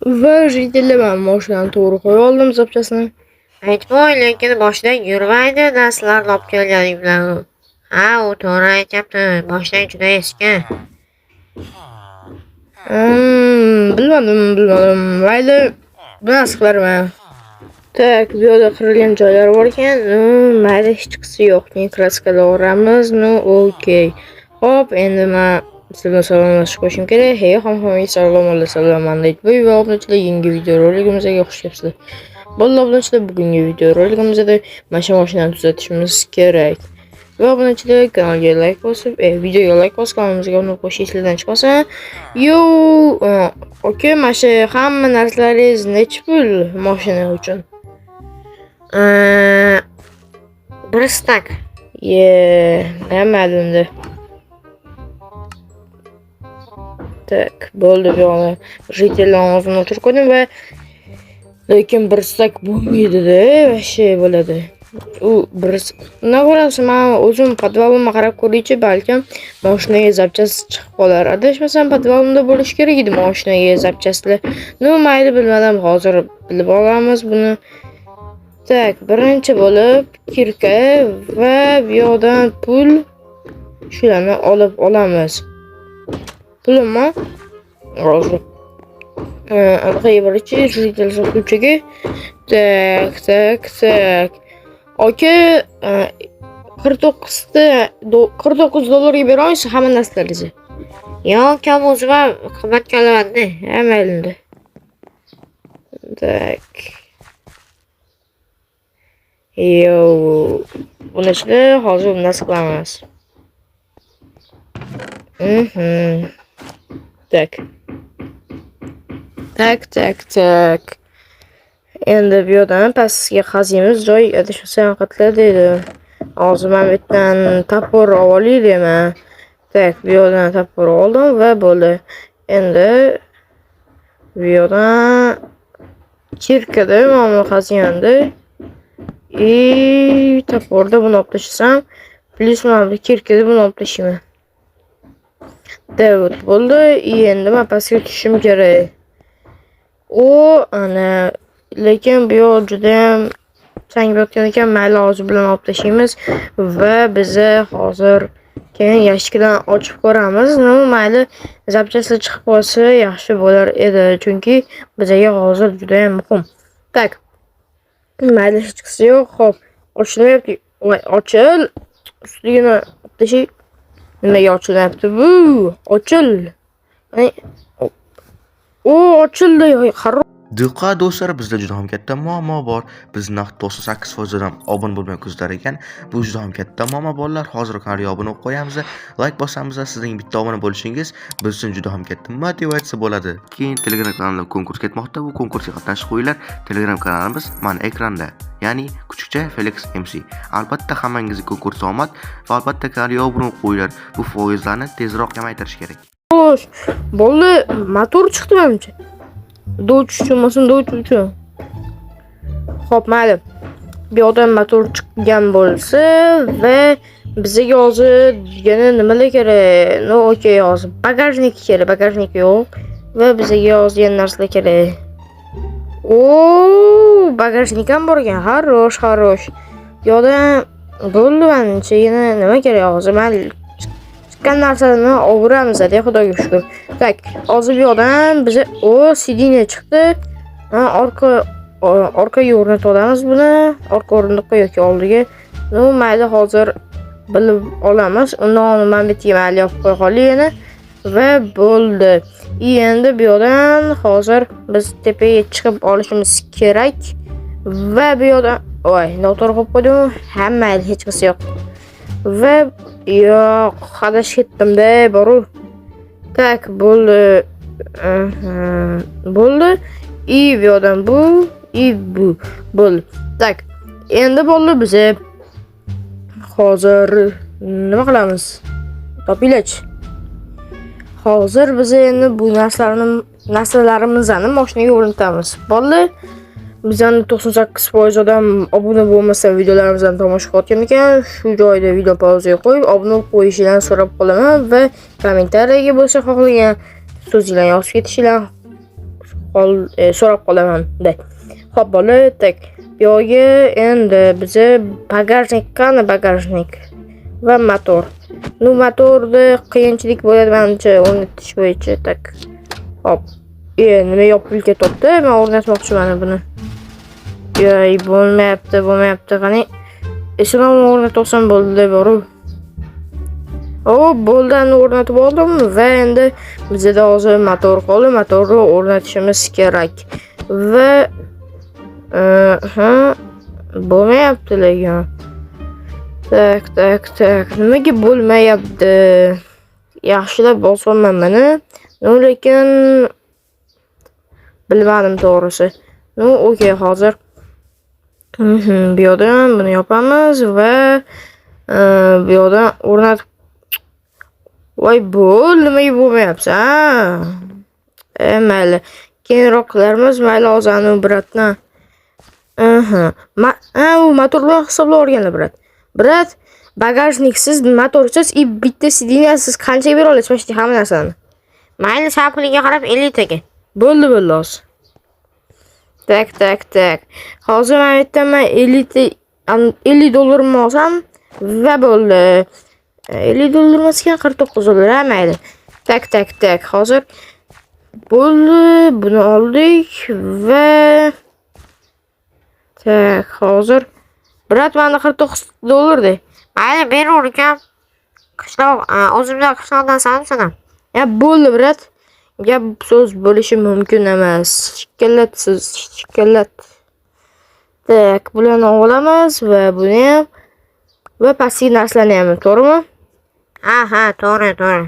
Va житель lar, man mashinani to'g'ri qo'yib oldim, запчасть ni. Aytboy, lekin boshidan yurmaydi narsalarni olib kelganing bilan. Ha, u to'g'ri aytyapti. Boshidan juda eski. Bilmadim, bilmadim. Mayli, bu narsa qilarman. Так, bu yoqda qirilgan joylar bor ekan. Ну, mayli, hechqisi yo'q. Keyin краска layveramiz. Ну, окей. Xo'p, endi men sizlar bilan salomlashib qo'yishim kerak. Hey, hammaga salom alaykum. Man Aytboy va obunachilar, yangi videoroligimizga xush kelibsizlar. Bo'ldi, obunachilar, bugungi videoroligimizda mana shu mashinani tuzatishimiz kerak. Va obunachilar, kanalga like bosib, videoga like bosib, kanalimizga obuna bo'lish esingizdan chiqmasin. Yo, okey, mana shu hamma narsalaringiz nechi pul mashina uchun? Bir стак. Ye, mayli unda. Так, bo'ldi, bu yoqni житель larni o'zini o'chirib qo'ydim va lekin bir стак bo'lmaydi-da, вообще bo'ladi. U bir nima ko'rasiz, man o'zim подвал imga qarab ko'raychi, balkim mashinaga запчасть chiqib qolar. Adashmasam, подвал imda bo'lishi kerak edi mashinaga запчасть lar. Ну, mayli, bilmadim, hozir bilib olamiz buni. Так, birinchi bo'lib кирка va bu yoqdan pul, shularni olib olamiz. Pulimi? Hozir. Anaqa birinchi житель sotuvchiga. Так, так, так. Aka, 49 ta 49 dollarga bera olasiz hamma narsalaringizni. Yo'q, ukam, o'zim ham qimmatga olaman-da. Ha, mayli unda. Так. Yo, buni ichida hozir narsa qilamiz. Так. Так, так, так. Endi bu yoqdan pastga qaziymiz. Joy adashmasam qatla deydi. Hozir mana bu yerdan топор olay deyman. Так, bu yoqdan топор oldim va bo'ldi. Endi bu yoqdan кирка da mana buni qaziymanda. И топор da buni olib tashlasam, плюс mana bu кирка da buni olib tashlayman. Да, bo'ldi. И endi men pastga tushishim kerak. U ana, lekin bu yoq judayam chang botgan ekan. Mayli, hozir bilan olib tashlaymiz va biza hozir keyin ящик dan ochib ko'ramiz. Ну, mayli, запчасть lar chiqib qolsa yaxshi bo'lar edi, chunki bizaga hozir judayam muhim. Так. Mayli, hechqisi yo'q. Xo'p, ochilmayapti. Voy, ochil. Ustligini olib tashlay. Nimaga ochilmayapti bu? Ochil. O, ochildi. Qaror. Diqqat, do'stlar, bizda juda ham katta muammo bor. Biz naqd 98% odam obuna bo'lmay kuzatar ekan. Bu juda ham katta muammo, bolalar. Hozir kanalga obuna bo'lib qo'yamiz, like bosamiz. Sizning bitta obuna bo'lishingiz biz uchun juda ham katta motivatsiya bo'ladi. Keyin Telegram kanalimda konkurs ketmoqda. Bu konkursga qatnashib qo'yinglar. Telegram kanalimiz mana ekranda. Ya'ni kuchukcha Felix MC. Albatta hammangizga konkurs omad va albatta kanalga obuna bo'lib qo'yinglar. Bu foizlarni tezroq kamaytirish kerak. Xo'sh, bo'ldi, motor chiqdi menimcha. Dovch uchun bo'lsin, dovch uchun. Xo'p, mayli. Bu yoqdan motor chiqqan bo'lsa va bizga hozir yana nimalar kerak? Ну, окей, hozir багажник kerak, багажник yo'q va bizga hozir yana narsalar kerak. O, багажник ham bor ekan. Хорош, хорош. Bu yoqdan bo'ldi manimcha, yana nima kerak hozir? Man chiqqan narsani olveramiz, xudoga shukur. Так, hozir bu yoqdan biza, o, сиденье chiqdi. Ha, orqaga o'rnatib olamiz buni. Orqa o'rindiqqa yoki oldiga. Ну, mayli, hozir bilib olamiz. Undan mana bu yerga mayli yopib qo'ya qolaylik yana va bo'ldi. И endi bu yoqdan hozir biz tepaga chiqib olishimiz kerak. Va bu yoqdan, voy, noto'g'ri qo'yib qo'ydim. Ha, mayli, hech qisi yo'q. Va yo'q, adashib ketdim-da, boru. Так, bo'ldi. Bo'ldi. И bu yoqdan bu, и bu. Bo'ldi. Так, endi bo'ldi, biza hozir nima qilamiz? Topinglarchi. Hozir biz endi bu narsalarimizni mashinaga o'rnatamiz. Bo'ldi. Bizani 98% odam obuna bo'lmasa videolarimizni tomosha qilayotgan ekan. Shu joyda video pauzaga qo'yib, obuna bo'lib qo'yishingizni so'rab qolaman va kommentariyaga bo'lsa xohlagan so'zinglarni yozib ketishinglarni so'rab qolaman. Xo'p, bola, так. Bu yoqga endi biza багажник, qani багажник va motor. Ну, motorda qiyinchilik bo'ladi menimcha o'rnatish bo'yicha. Так. Hop. Nima yopilib ketyapti? Men o'rnatmoqchiman buni. Ey, bo'lmayapti, bo'lmayapti. Qani? Esimam o'rnatolsam bo'ldi, borib. O, bo'ldi, endi o'rnatib oldim va endi bizda hozir motor qoldi. Motorni o'rnatishimiz kerak. Va ha, bo'lmayapti lekin. Так, так, так. Nimaga bo'lmayapti? Yaxshilab bosyapman mana. Ну, lekin bilmadim to'g'risi. Ну, okey, hozir. Bu yoqdan buni yopamiz va bu yoqdan o'rnatib. Voy, bo'l, nimaga bo'lmayapsan? Mayli. Keyinroq qilarmiz. Mayli, hozir anavi брат dan. Aha. Ha, u motor bilan hisoblab olganlar, брат. Брат, багажник siz, motorsiz и bitta сиденья siz qanchaga bera olasiz mana shu hamma narsani? Mayli, san puliga qarab 50 taga. Bo'ldi, bo'ldi hozir. Так, так, так. Hozir men aytaman 50 50 dollarimni olsam va bo'ldi. 50 dollar emas ekan, 49 dollar, ha, mayli. Так, так, так. Hozir bo'ldi, buni oldik va так, hozir брат, menda 49 dollar de. Mayli, beraver ukam. Qishloq, o'zimdan qishloqdan sansan. Ya bo'ldi, брат. Gap so'z bo'lishi mumkin emas. Shikalatsiz, shikalat. Так, bularni olamiz va buni ham va pastki narsalarni ham, to'g'rimi? Ha, ha, to'g'ri, to'g'ri.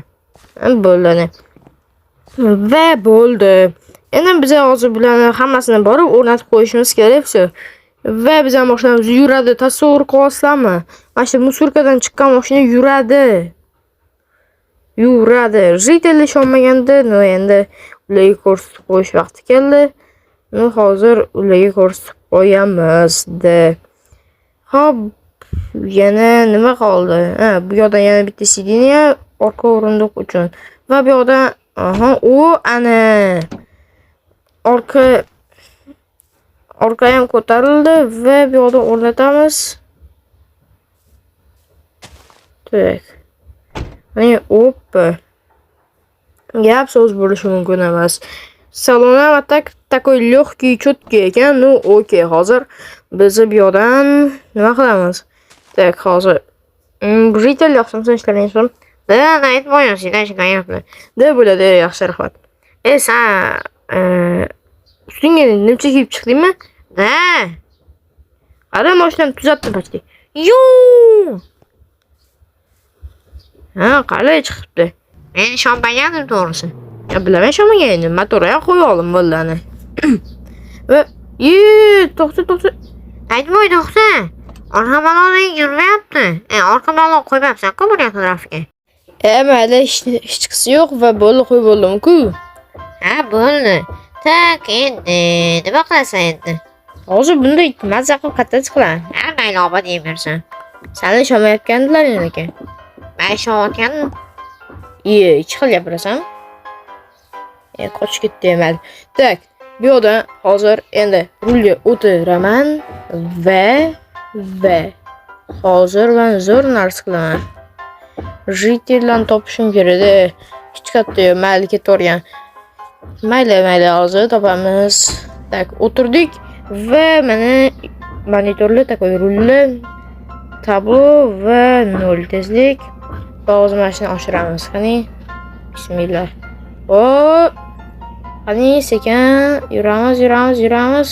Bo'ldi. Va bo'ldi. Endi biz hozir bularni hammasini borib o'rnatib qo'yishimiz kerak, всё. Va bizning mashinamiz yuradi. Tasavvur qilyapsizlarmi? Mana shu мусорка dan chiqqan mashina yuradi. Yuradi. Житель ishonmaganda, ну endi ularga ko'rsatib qo'yish vaqti keldi. Ну, hozir ularga ko'rsatib qo'yamiz. Xo'p, yana nima qoldi? Ha, bu yoqdan yana bitta сиденье orqa o'rindiq uchun. Va bu yoqdan, aha, u ana orqa ham ko'tarildi va bu yoqda o'rnatamiz. Так. Mana, oppa. Gap so'z bo'lishi mumkin emas. Salon ham так такой легкий, четкий ekan. Ну, okey, hozir biz bu yoqdan nima qilamiz? Так, hozir. Житель, yaxshimisan, ishlaring yaxshimi? Да, aytmoqchi, sendan shikoyatmi? Да, bo'ladi, yaxshi, rahmat. E, san ustingga nimcha kiyib chiqdingmi? Да. Qara, mashinani tuzatdim почти. Yu! Ha, qalay chiqibdi? Men ishonmagandim to'g'risi. Ya bilaman ishonmagan edim. Motorni ham qo'yib oldim bo'ldi ana. Va to'xta, to'xta. Aytmay, to'xta. Orqa baloning yurmayapti. Orqa balon qo'ymabsan-ku bu tarafga. Mayli, hechqisi yo'q va bo'ldi, qo'yib oldim-ku. Ha, bo'ldi. Так, endi nima qilasan endi? Hozir bunday mazza qilib кататься qilaman. Ha, mayli, obod yeyversan. Sani ishonmayotgandilar lekin. Men ishonayotgandim. Iye, ikki xil gapirasan. Qochib ketdi, mayli. Так, bu yoqdan hozir endi rulga o'tiraman va hozir man zo'r narsa qilaman. Житель larni topishim kerak-da. Hech qayerda yo'q, mayli, ketavergan. Mayli, mayli, hozir topamiz. Так, o'tirdik va mana monitorli такой rulli tablo va nol tezlik. Va hozir mashina oshiramiz. Qani? Bismillah. O! Qani, sekin yuramiz, yuramiz, yuramiz.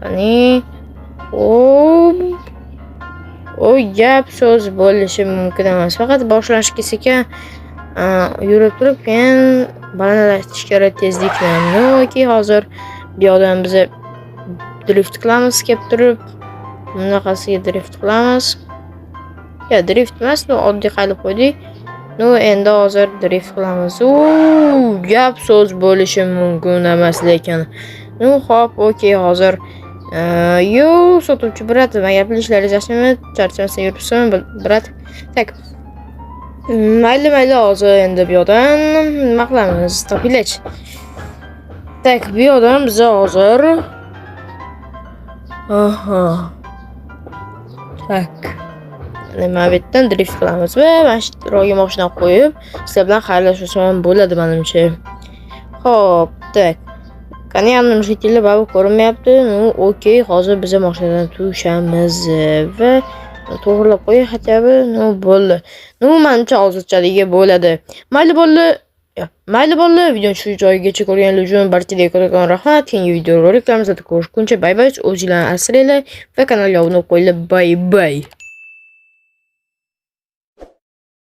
Qani? O! O, gap so'z bo'lishi mumkin emas. Faqat boshlanishga sekin yurib turib, keyin balandlashish kerak tezlikni. Ну, okey, hozir bu yoqdan biz drift qilamiz kelib turib. Bunaqasiga drift qilamiz. Ya drift emas, bu oddiy qayilib qo'ydik. Ну, endi hozir drift qilamiz. U, gap so'z bo'lishi mumkin emas lekin. Ну, xo'p, okey, hozir yo, sotuvchi брат, nima gapli, ishlaringiz yaxshimi? Charchamasdan yuribsizmi, брат? Так. Mayli, mayli, hozir endi bu yoqdan nima qilamiz? Topinglarchi. Так, bu yoqdan biza hozir. Aha. Так. Mana bu yerdan drift qilamiz va mana shu ro'yga mashinani qo'yib, sizlar bilan xayrlashsam ham bo'ladi menimcha. Xo'p, так. Qani yarim житель baribir ko'rinmayapti. Ну, okey, hozir biza mashinadan tushamiz va to'g'rilab qo'yay хотя бы. Ну, bo'ldi. Ну, menimcha hozirchaligi bo'ladi. Mayli bo'ldi. Mayli bo'ldi. Videoni shu joyigacha ko'rganlar uchun barchaga kattakon rahmat. Keyingi video roliklarimizda ko'rishguncha bye bye. O'zinglarni asranglar va kanalga obuna bo'lib qo'yinglar. Bye bye.